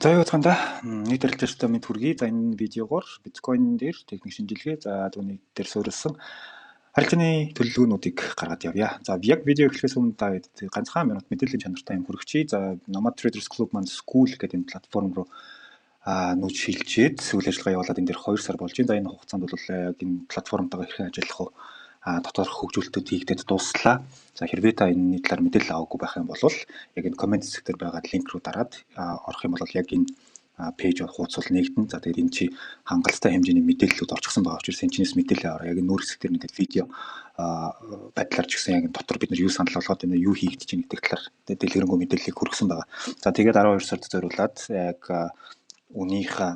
За, юу яцгаана, нийт арилжаачдаа мэнд хүргэе. За, энэ видеогоор биткойн дээр техник шинжилгээ, за, түүний дээр суурилсан арилжааны төлөвлөгөөнүүдийг гаргаад явъя. За, яг видео эхлэхээс өмнө та ганцхан минут мэдээллийн чанартай юм хүргэчихье. За, Nomad Traders Club маань School гэдэг энэ платформ руу нүүж шилжээд үйл ажиллагаа явуулаад энэ дээр 2 сар болж байна. За, энэ хугацаанд бол яг энэ платформтойгоо хэрхэн ажиллах вэ? Доторх хөгжүүлэлтүүд хийгдээд дууслаа. За, хэрвээ та энэний талаар мэдээлэл аваагүй байх юм бол яг энэ comment хэсэг дээр байгаа link руу дараад орох юм бол яг энэ page хуудас бол нээгдэнэ. За, тэгээд энэ чи хангалттай хэмжээний мэдээллүүд орчихсон байгаа учраас энэ чинээс мэдээлэл аваарай. Яг энэ нүүр хэсэг дээр нэгэд видео байдлаар ч гэсэн яг дотор бид нар юу санал болгоод байна, юу хийгдэж байна гэдэг талаар дэлгэрэнгүй мэдээллийг хүргэсэн байгаа. За, тэгээд 12 сард зориулаад яг үнийхээ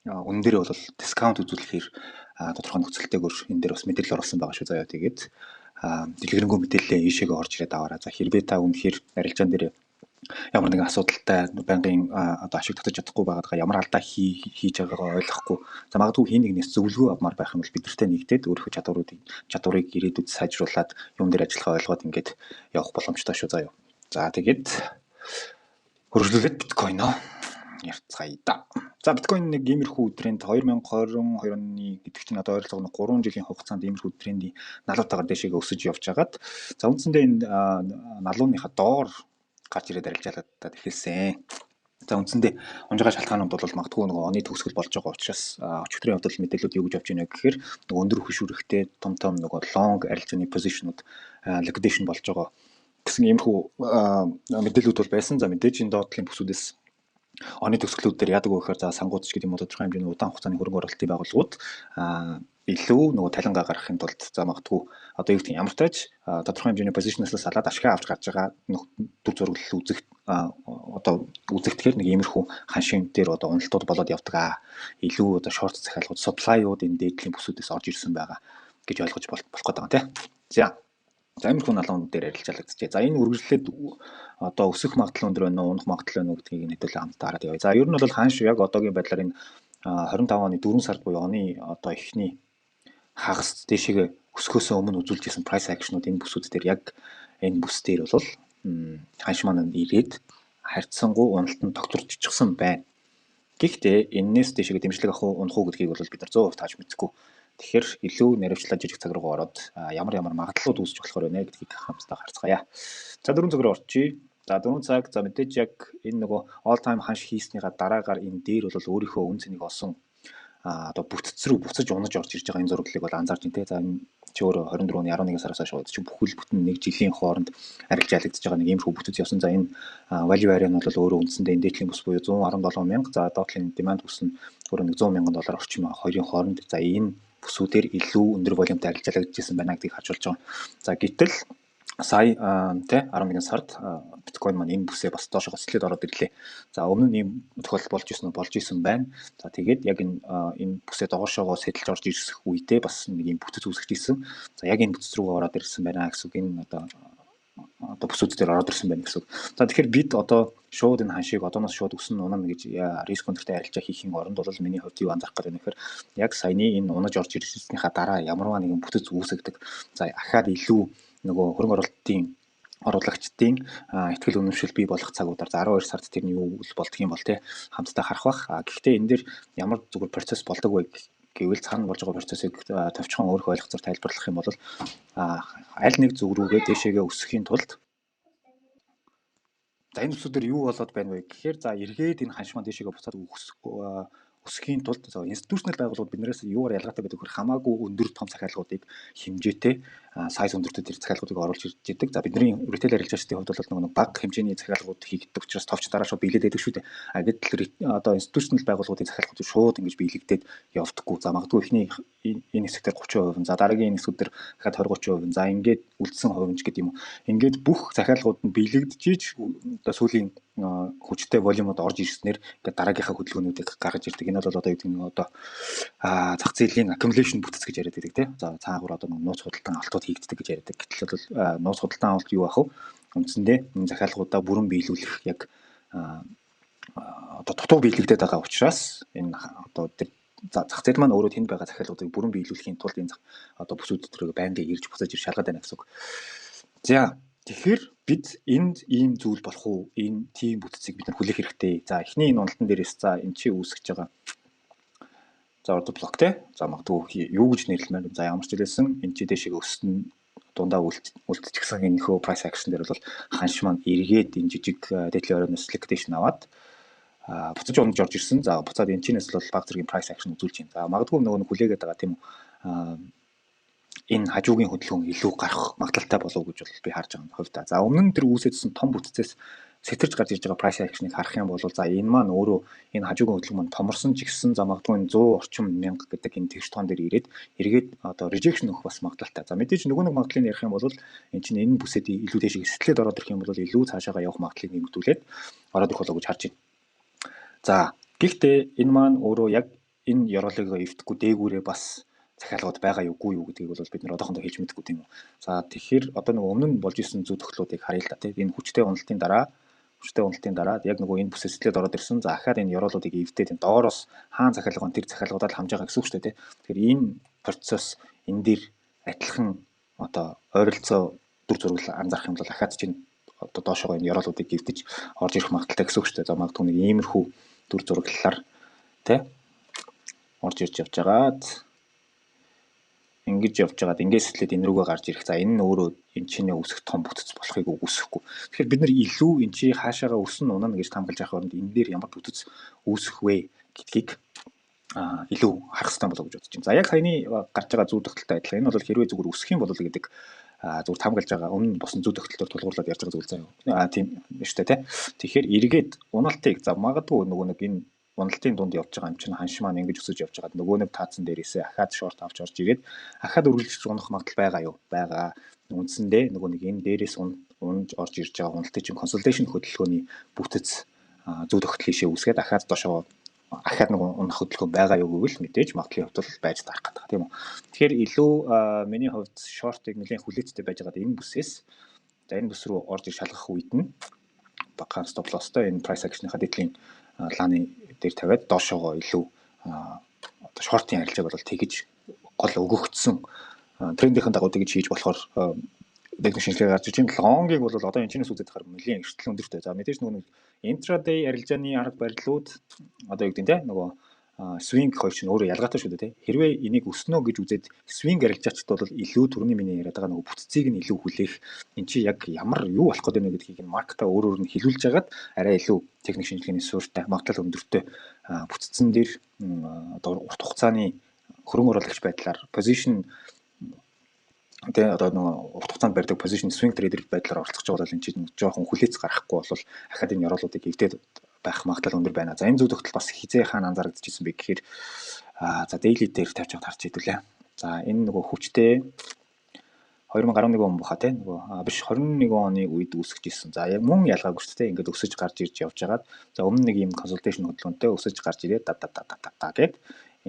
үнэн дээр бол discount үзүүлэхээр тодорхой нөхцөлтэйгээр энэ дээр бас мэдээлэл оруулсан байгаа шүү, заяа. Тэгээд дэлгэрэнгүй мэдээлэлээ ийшээгээ орж ирээд аваарай. За, хэрвээ та үнэхээр арилжаан дээр ямар нэгэн асуудалтай, байнгын одоо ашиг татаж чадахгүй байгаад, ямар алдаа хийж байгаагаа ойлгохгүй, за, магадгүй хэн нэгнээс зөвлөгөө авмаар байх юм бол бид нартай нэгдээд өөрийнхөө чадварыг ирээдүйд сайжруулад, юун дээр ажиллахаа ойлгоод ингээд явах боломжтой шүү, заяа. За, тэгээд хөрвүүлээд биткойноо ярьцгаая да. За, биткойн нэг иймэрхүү тренд 2022 оны гэдэг чинь одоо ойролцоогоо 3 жилийн хугацаанд иймэрхүү трендийн налуутаагаар дээшээгээ өсөж явж хагаад, за, үндсэндээ энэ налууныхаа доор гарч ирээд арилжаалаад эхэлсэн. За, үндсэндээ унж байгаа шалтгаанууд бол магадгүй нөгөө оны төгсгөл болж байгаа учраас өчигдрийн хувьд бол мэдээлүүд юу гэж явж байна гэхээр нөгөө өндөр хөшүүрэгтэй том том нөгөө long арилжааны position ууд liquidation болж байгаа гэсэн иймэрхүү мэдээлүүд бол байсан. За, мэдээж энэ доотлын бүсүүдээс оны төгсгөлүүд дээр яадаг вэ гэхээр, за, сангууд ч гэдэг юм уу, тодорхой хэмжээний удаан хугацааны хөрөнгө оруулалтын байгууллагууд илүү нөгөө талингаа гаргахын тулд, за, магадгүй одоо юу гэдэг, ямар тач тодорхой хэмжээний position оос салаад ашиг авч гарч байгаа дүр зураглал үзэх одоо үзэгдэхээр нэг иймэрхүү ханшин дээр одоо уналтууд болоод явдаг аа. Илүү одоо short захиалгууд, supply-ууд энэ дээдлийн бүсүүдээс орж ирсэн байгаа гэж ойлгож болох гээд байгаа, тийм. За. За, иймэрхүү налуун дээр арилжаалагдчихэ. За, энэ үргэлжлээд одоо өсөх магадлал өндөр байна уу, унах магадлал байна уу гэдгийг хэдүүлээ хамтдаа хараад явъя. За, ер нь бол ханш яг одоогийн байдлаар энэ 25 оны 4 сард буюу оны одоо эхний хагас дээшээгээ өсөхөөсөө өмнө үзүүлж исэн price action-ууд энэ бүсүүд дээр, яг энэ бүс дээр бол ханш маань ирээд харьцангуй уналтанд тогтворччихсан байна. Гэхдээ энээс дээшээгээ дэмжлэг авах уу, унах уу гэдгийг бол бид нар 100% тааж мэдэхгүй. Тэгэхээр илүү наривчлаад жижиг цаг руугаа ороод ямар ямар магадлалууд үүсэж болохоор байна гэдгийг хамтдаа харцгаая. За, 4 цаг руу орчие. За, 4 цаг, за, мэдээж яг энэ нөгөө all time ханш хийснийхаа дараагаар энэ дээр бол өөрийнхөө үнэ цэнийг олсон одоо бүтэц рүү буцаж унаж орж ирж байгаа энэ зураглалыг бол анзаарч байна те. За, энэ чи өөрөө 24 оны 11 сараас хойш чи бүхэл бүтэн нэг жилийн хооронд арилжаалагдж байгаа нэг иймэрхүү бүтэц явсан. За, энэ value area нь бол өөрөө үндсэндээ энэ дээдлийн бүс буюу 117 мянга. За, доотлын demand бүс нь өөрөө нэг 100 мянган доллар орчим хоёрын хооронд. За, энэ бүсүүдээр илүү өндөр volume тай арилжаалагдж байна гэдгийг харж болж байгаа. За, гэтэл сая тэ 11 сард биткойн маань энэ бүсээ бас доошоо сэтлээд ороод ирлээ. За, өмнө нь ийм тохиолдол болж исэн үү? Болж исэн байна. За, тэгээд яг энэ бүсээ доошоогоо сэтэлж орж ирэх үедээ бас нэг ийм бүтэц үүсгэж исэн. За, яг энэ бүтэц рүүгээ ороод ирсэн байна гэсэн үг. Энэ одоо бүсүүд дээр ороод ирсэн байна гэсэн үг. За, тэгэхээр бид одоо шууд энэ ханшийг одооноос шууд өснө, унана гэж риск өндөртэй арилжаа хийхийн оронд бол миний хувьд юу анзаарах гэдэг нь гэхээр яг саяны энэ унаж орж ирснийхаа дараа ямарваа нэгэн бүтэц үүсгдэг. За, ахаад илүү нөгөө хөрөнгө оруулалтын оруулагчдын итгэл үнэмшил бий болох цагуудаар, за, 12 сард тэрний юу болдго юм бол те хамтдаа харах бах. Гэхдээ энэ дээр ямар зүгээр процесс болдог вэ гэвэл цаана болж байгаа процессыг товчхон өөрийнхөө ойлгоцоор тайлбарлах юм бол аль нэг зүг рүүгээ дээшээгээ өсөхийн тулд, за, энэ бүсүүдээр юу болоод байна вэ гэхээр, за, эргээд энэ ханш маань дээшээгээ буцаад өсөхийн тулд institutional байгууллагууд биднээс юугаар ялгаатай байдаг гэхээр хамаагүй өндөр том захиалгуудыг, хэмжээтэй size өндөртэй тэр захиалгуудыг оруулж ирж идэг. За, бидний retail арилжаачдын хувьд бол нэг бага хэмжээний захиалгууд хийгддэг учраас товч дараа шууд биелээд байдаг шүү дээ. А гэтэл одоо institutional байгууллагуудын захиалгууд шууд ингэж биелэгдээд явдаггүй. За, магадгүй эхний энэ хэсэг дээр 30%, за, дараагийн энэ хэсгүүд дээр дахиад 20 30%, за, ингээд үлдсэн хувь гэдэг юм уу. Ингээд бүх захиалгууд нь биелэгдэж одоо сүүлийн хүчтэй volume ууд орж ирснээр ингээд дараагийнхаа хөдөлгөөнүүдийг гаргаж ирдэг. Энэ бол одоо юу гэдэг нь одоо зах зээлийн accumulation бүтэц гэж яриад байдаг, тийм. За, цаагуур одоо нууц худалдан авалтууд хийгддэг гэж яриад. Гэтэл бол нууц худалдан авалт юу ах вэ? Үндсэндээ энэ захиалгуудаа бүрэн биелүүлэх яг одоо дутуу биелэгдээд байгаа учраас энэ одоо тэр зах зээл маань өөрөө тэнд байгаа захиалгуудыг бүрэн биелүүлэхийн тулд энэ одоо бүсүүд төрөг байнгын ирж буцаж ир шалгаад байна гэсэн үг. За, тэгэхээр Бид энд ийм зүйл болох уу? Энэ тийм бүтцийг бид нар хүлээх хэрэгтэй. За, эхний энэ уналтан дээрээс за энэ чи үүсгэж байгаа за order block те. За, магадгүй юу гэж нэрлэмээр. За, ямар ч хэлсэн энэ чи дэшиг өснө дундаа үлдчихсэн энэ хөө price action дээр бол ханш маань эргээд энэ жижиг дээдлийн оройноос liquidation аваад буцаж унаж орж ирсэн. За, буцаад энэ чинээс бол баг зэргийн price action үзүүлж байна. За, магадгүй нөгөө нэг хүлээгээд байгаа, тийм үү, энэ хажуугийн хөдөлгөөн илүү гарах магадлалтай болов уу гэж бол би харж байгаа хувьдаа. За, өмнө нь тэр үүсэжсэн том бүтцээс сэтэрч гарч ирж байгаа price action-ыг харах юм бол за энэ маань өөрөө энэ хажуугийн хөдөлгөөн маань томорсон ч гэсэн за магадгүй энэ 100 орчим мянга гэдэг энэ тэгш тоон дээр ирээд эргээд одоо rejection өгөх бас магадлалтай. За, мэдээж нөгөө нэг магадлалыг ярих юм бол энэ чинь энэ бүсэд илүү дээш сэтлээд ороод ирэх юм бол илүү цаашаага явах магадлалыг нэмэгдүүлээд ороод ирэх болоо гэж харж байна. За, гэхдээ энэ маань өөрөө яг энэ ёроолыг эвдэхгүй дээгүүрээ бас захиалгууд байгаа юугүй юу гэдгийг бол бид нар одоохондоо хэлж мэдэхгүй, тийм үү. За, тэгэхээр одоо нөгөө өмнө нь болж исэн зүй тогтлуудыг харъя л да, тийм. Энэ хүчтэй уналтын дараа яг нөгөө энэ бүсээс сэтлээд ороод ирсэн. За, ахаад энэ ёроолуудыг эвдээд энэ доороос хаан захиалга тэр захиалгуудад хамж байгаа гэсэн үг шүү дээ, тийм. Тэгэхээр энэ процесс энэ дээр адилхан одоо ойролцоо дүр зураг анзаарах юм бол ахаад чинь одоо доошогоо энэ ёроолуудыг эвдэж орж ирэх магадлалтай гэсэн үг шүү дээ. За, магадгүй нэг иймэрхүү дүр зураглалаар тий орж ирж явж байгаад, ингэж явж байгаад ингээд сэтлээд энэ рүүгээ гарч ирэх. За, энэ нь өөрөө энэ чиний үүсэх том бүтэц болохыг үгүйсэхгүй. Тэгэхээр бид нар илүү энэ чи хаашаага өснө, унана гэж таамаглаж явах оронд энэ дээр ямар бүтэц үүсэх вэ гэдгийг илүү харах хэрэгтэй болоо гэж бодож байна. За, яг саяны гарч байгаа зүй тогтолтой адилхан. Энэ бол хэрвээ зүгээр өсөх юм бол гэдэг зүгээр таамаглаж байгаа, өмнө босон зүй тогтолтоор тулгуурлаад ярьж байгаа зүйл заяа. Тийм шүү дээ, тий. Тэгэхээр эргээд уналтыг за магадгүй нөгөө нэг энэ уналтын дунд явж байгаа юм чинь ханш маань ингэж өсөж явж байгаад нөгөө нэг таацсан дээрээсээ ахаад short авч орж ирээд ахаад үргэлжлэж унах магадлал байгаа юу? Байгаа. Үндсэндээ нөгөө нэг энэ дээрээс унж орж ирж байгаа уналтын чинь consolidation хөдөлгөөний бүтэц зүй тогтол ийшээ үүсгээд ахаад доошоо ахаад нэг унах хөдөлгөөн байгаа юу гэвэл мэдээж магадлалын хувьд бол байж таарах гэдэг, тийм үү. Тэгэхээр илүү миний хувьд short-ыг нэлээн хүлээцтэй байж байгаад энэ бүсээс за энэ бүс рүү орж шалгах үед нь багахан stop loss-той энэ price action-ийнхаа дээдлийн лааны дээр тавиад доошоогоо илүү одоо short-ын арилжааг бол тэгэж гол өгөгдсөн трендийн дагуу тэгж хийж болохоор техник шинжилгээ гарч иж байна. Long-ыг бол одоо энэ чинээс үзээд харах нэлийн эрсдэл өндөртэй. За, мэдээж нөгөө нэг intraday арилжааны арга барилууд одоо юу гэдэг нь те нөгөө swing хоёр чинь өөрөө ялгаатай шүү дээ, те. Хэрвээ энийг өснө гэж үзээд swing арилжаачд бол илүү түрүүний миний яриад байгаа нөгөө бүтцийг нь илүү хүлээх, эн чи яг ямар юу болох гэдэг вэ гэдгийг нь market-аа өөр өөр нь хилүүлж хагаад арай илүү техник шинжилгээний суурьтай, магадлал өндөртэй бүтцэн дээр одоо урт хугацааны хөрөнгө оруулагч байдлаар position тэгээ одоо нөгөө урт хугацаанд барьдаг position swing trader байдлаар оролцож байгаа бол энэ чинь жоохон хүлээц гаргахгүй бол ахаад энэ ёроолуудыг эвдээд байх магадлал өндөр байна. За, энэ зүй тогтол бас хизээ хаана анзаарэгдчихсэн бэ гэхээр за daily дээр тавьж байгаад харж идэвлээ. За, энэ нөгөө хүчтэй 2011 он баха те нөгөө биш, 21 оны үед үүсгэж исэн. За, яг мөн ялгаагүй шүү дээ. Ингээд өсөж гарч ирж явж хагаад за өмнө нэг юм consolidation хөдөлгөөнтэй өсөж гарч ирээд да да да да да гэд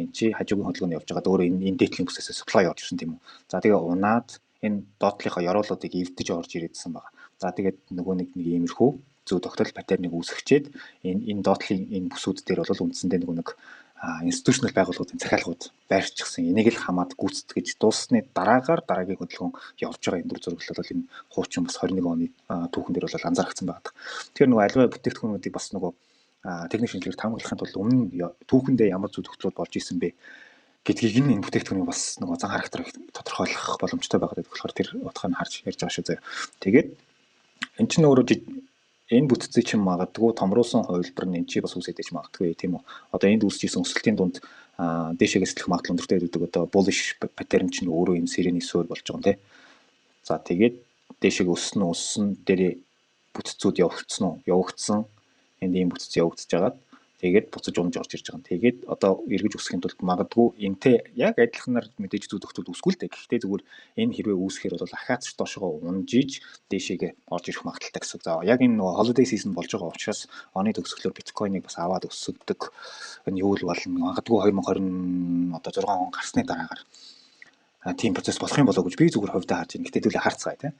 энэ чи хажуугийн хөдөлгөөнд явж байгаад өөрөө энэ дээдлийн бүсээс supply орж ирсэн, тийм үү. За, тэгээ унаад энэ доотлынхоо ёроолуудыг эвдэж орж ирээдсэн байгаа. За, тэгээд нөгөө нэг нэг иймэрхүү зүй тогтол pattern-ыг үүсгэчээд энэ доотлын энэ бүсүүд дээр бол үндсэндээ нөгөө нэг institutional байгууллагуудын захиалгууд байрчсан. Энийг л хамаад гүйцэтгэж дууссаны дараагаар дараагийн хөдөлгөөн явж байгаа энэ дүр зураглал бол энэ хуучин бас 21 оны түүхэн дээр бол анзаарэгдсэн байгаа. Тэгэхээр нөгөө аливаа бүтээгдэхүүнүүдийг бас нөгөө техник шинжилгээгээр таамаглахын тулд өмнө түүхэндээ ямар зүй тогтлууд болж исэн бэ гэдгийг нь энэ бүтээгдэхүүнийг бас нөгөө зан характерыг тодорхойлох боломжтой байгаа гэдэг болохоор тэр утгыг нь харж ярьж байгаа шүү заяа. Тэгээд эн чинь өөрөө энэ бүтцийг чинь магадгүй томруулсан хувилбар нь энэ чи бас үүсээд иж магадгүй, тийм үү. Одоо энд үүсэж исэн өсөлтийн дунд дээшээгээ сэтлэх магадлал өндөртэй гэдэг одоо bullish pattern чинь өөрөө энэ сэрэний суурь болж байгаа юм, тийм. За, тэгээд дээшээгээ өссөн өссөн дээрээ бүтцүүд явагдсан уу? Явагдсан. Энд ийм бүтц явагдаж хагаад тэгээд буцаж унж орж ирж байгаа юм. Тэгээд одоо эргэж өсөхийн тулд магадгүй энтэй яг адилханаар мэдээж зүй тогтол үүсэхгүй л дээ. Гэхдээ зүгээр энэ хэрвээ үүсэхээр бол ахаац доошогоо унжиж дээшээгээ орж ирэх магадлалтай гэсэн. За, яг энэ нөгөө holiday season болж байгаа учраас оны төгсгөлөөр биткойныг бас аваад өсгдөг. Энэ юу л болно. Магадгүй 2020 одоо 6 он гарсны дараагаар тийм процесс болох юм болоо гэж би зүгээр хувьдаа харж байна. Гэтэ хэдүүлээ харцгаая, тийм.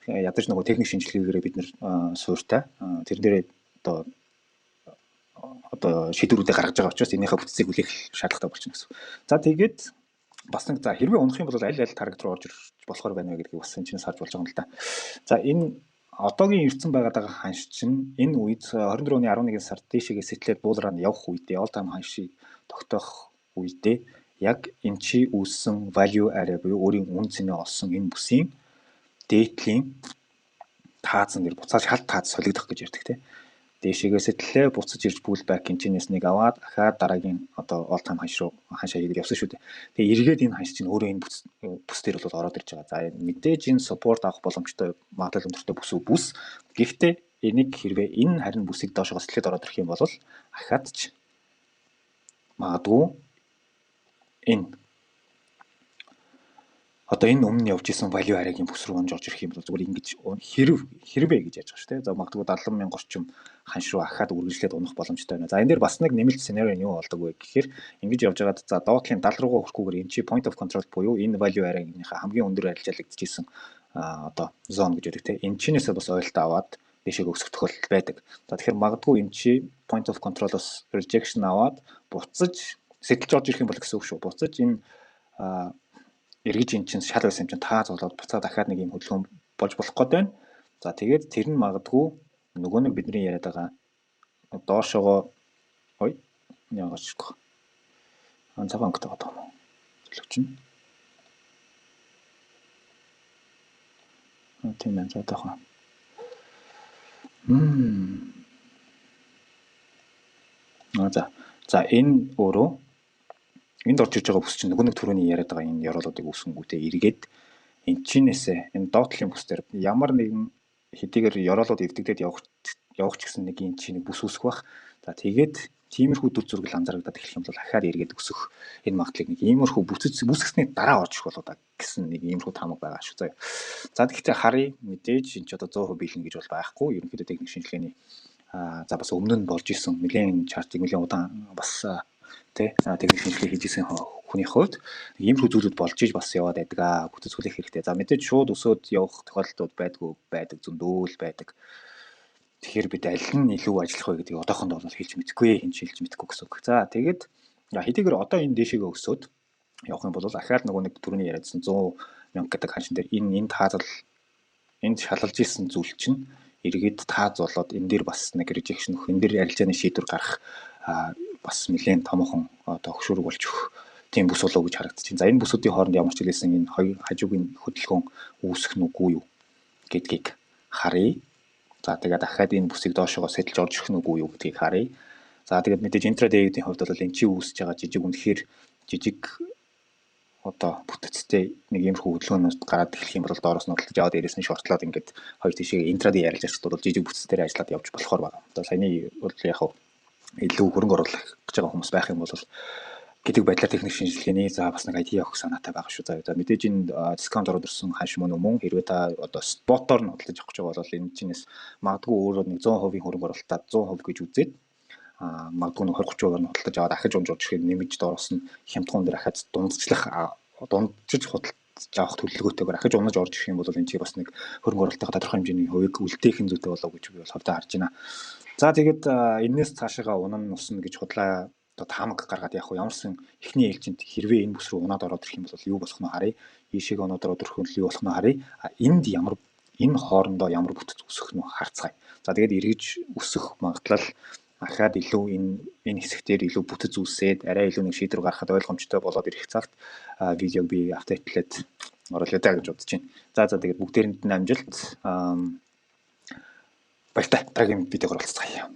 Ядаж нөгөө техник шинжилгээгээрээ бид нэр суурьтай. Тэр дээрээ одоо шийдвэрүүдээ гаргаж байгаа учраас энийхээ бүтцийг хүлээх шаардлагатай болчихно гэсэн. За, тэгээд бас нэг за хэрвээ унах юм бол аль аль target руу орж ирж болохоор байна вэ гэдгийг бас энэ чинээс харж болж байгаа юм л да. За, энэ Одоогийн ирсэн байгаа ханш чинь энэ үед 24 оны 11 сард дээшээгээ сэтлээд bull run явах үедээ, all time ханшийг тогтоох үедээ яг энэ чи үүссэн value area буюу өөрийн үнэ цэнэ олсон энэ бүсийн дээдлийн таазан дээр буцааж шал тааз солигдох гэж ярьдаг, тийм. Дээшээгээ сэтлээ, буцаж ирж pullback энэчнээс нэг аваад дахиад дараагийн одоо all time ханш руу ханшаа хийгээд явсан шүү дээ. Тэгээ эргээд энэ ханш чинь өөрөө энэ бүс дээр бол ороод ирж байгаа. За, мэдээж энэ support авах боломжтой, магадлал өндөртэй бүс үү, бүс. Гэхдээ энийг хэрвээ энэ харин бүсийг доошогоо сэтлээд ороод ирэх юм бол ахаад ч магадгүй энэ одоо энэ өмнө явж исэн value area-гийн бүс рүү унж орж ирэх юм бол зүгээр ингэж хэрвээ гэж яаж байгаа шүү дээ. За, магадгүй 70 мянга орчим ханш руу ахаад үргэлжлээд унах боломжтой байна. За, энэ дээр бас нэг нэмэлт сценари нь юу болдог вэ гэхээр ингэж явж байгаад, за, доотлын 70 руугаа хүрэхгүйгээр энэ чи point of control буюу энэ value area-гийнхаа хамгийн өндөр арилжаалагдчихсэн одоо zone гэж байдаг, те. Энэ чинээсээ бас ойлт аваад дээшээ өсөх тохиолдол байдаг. За, тэгэхээр магадгүй энэ чи point of control-оос rejection аваад буцаж сэтэлж орж ирэх юм бол гэсэн үг шүү. Буцаж энэ эргэж эн чинь шал байсан юм чинь тааз болоод буцаа дахиад нэг юм хөдөлгөөн болж болох гээд байна. За, тэгээд тэр нь магадгүй нөгөө нэг бидний яриад байгаа доошоогоо, ой, яагаад ч. Аа, цагаан өнгөтэй байгаа юм уу? Төлөв чинь. Аа, тийм байна. За, одоохон. Аа, за. За, энэ өөрөө энд орж ирж байгаа бүс чинь нөгөө нэг түрүүний яриад байгаа энэ ёроолуудыг үүсгэнгүүтээ эргээд энэ чинээсээ энэ доотлын бүс дээр ямар нэгэн хэдийгээр ёроолууд эвдэгдээд явах ч гэсэн нэг энэ чинь нэг бүс үүсэх бах. За, тэгээд тиймэрхүү дүр зураг анзаарагдаад эхлэх юм бол ахаад эргээд өсөх энэ магадлалыг нэг иймэрхүү бүтэц бүсгэсний дараа орж ирэх болоо да гэсэн нэг иймэрхүү таамаг байгаа шүү. За. За, тэгэхдээ харъя, мэдээж энэ ч одоо 100% биелнэ гэж бол байхгүй. Ерөнхийдөө техник шинжилгээний за бас өмнө нь болж исэн нэлээд chart-ыг нэлээд удаан бас тий техник шинжилгээ хийж исэн хүний хувьд иймэрхүү зүйлүүд болж иж бас яваад байдаг аа. Бүтэц хүлээх хэрэгтэй. За, мэдээж шууд өсөөд явах тохиолдлууд байдгүй, байдаг, зөндөө л байдаг. Тэгэхээр бид аль нь илүү ажиллах вэ гэдгийг одоохондоо бол хэлж мэдэхгүй, хэн ч хэлж мэдэхгүй гэсэн үг. За, тэгээд хэдийгээр одоо энэ дээшээгээ өсөөд явах юм бол ахаад нөгөө нэг түрүүний яриадсан 100 мянга гэдэг ханшин дээр энэ таазал, энд шалгалж исэн зүйл чинь эргээд тааз болоод энэ дээр бас нэг rejection өгөх, энэ дээр арилжааны шийдвэр гаргах бас нэлээд томоохон одоо хөшүүрэг болж өгөх тийм бүс болов гэж харагдчихэв. За, энэ бүсүүдийн хооронд ямар ч хэлсэн энэ хоёр хажуугийн хөдөлгөөн үүсэх нь үгүй юу гэдгийг харъя. За, тэгээд дахиад энэ бүсийг доошогоо сэтэлж орж ирэх нь үгүй юу гэдгийг харъя. За, тэгээд мэдээж intraday-ийн хувьд бол энэ чи үүсэж байгаа жижиг, үнэхээр жижиг одоо бүтэцтэй нэг иймэрхүү хөдөлгөөнөөс гараад эхлэх юм бол доороос нь худалдаж аваад дээрээс нь short-лоод ингээд хоёр тишээ intraday ярилж бол жижиг бүтэцээр ажиллаад явж болохоор байна. Одоо саяны бол яг илүү хөрөнгө оруулах гэж байгаа хүмүүс байх юм бол гэдэг байдлаар техник шинжилгээний за бас нэг idea өгөх санаатай байгаа шүү. За, мэдээж энэ discount ороод ирсэн ханш мөн мөн хэрвээ та одоо spot-оор нь худалдаж авах гэж байгаа бол энэ чинээс магадгүй өөрөө нэг 100% хөрөнгө оруулалтаа 100% гэж үзээд магадгүй нэг 20 30%-аар нь худалдаж аваад ахиж унж орж ирэхэд нэмж доороос нь хямдхан дээр ахиж дундчлах, дунджиж худалдаж авах төлөвлөгөөтэйгээр ахиж унаж орж ирэх юм бол энэ чи бас нэг хөрөнгө оруулалтын тодорхой хэмжээний хувийг үлдээх нь зүйтэй болоо гэж би бол хувьдаа харж байна. За, тэгээд энэс цаашаага унан усна гэж худлаа одоо таамаг гаргаад яг ямарсан эхний ээлжинд хэрвээ энэ бүс рүү унаад ороод ирэх юм бол юу болох нь харъя. Ийшээгээ унаад ороод ирэх нь юу болох нь харъя. Энд ямар энэ хоорондоо ямар бүтэц өсөх нь харцгаая. За, тэгээд эргэж өсөх магадлал ахаад илүү энэ хэсэгтэр илүү бүтэц үүсээд арай илүү нэг шийдвэр гаргахад ойлгомжтой болоод ирэх цагт видеог би update-лээд оруулъя даа гэж бодож байна. За, тэгээд бүгдээрэнд нь амжилт. Баяртай. Дараагийн видеогоор уулзцгаая.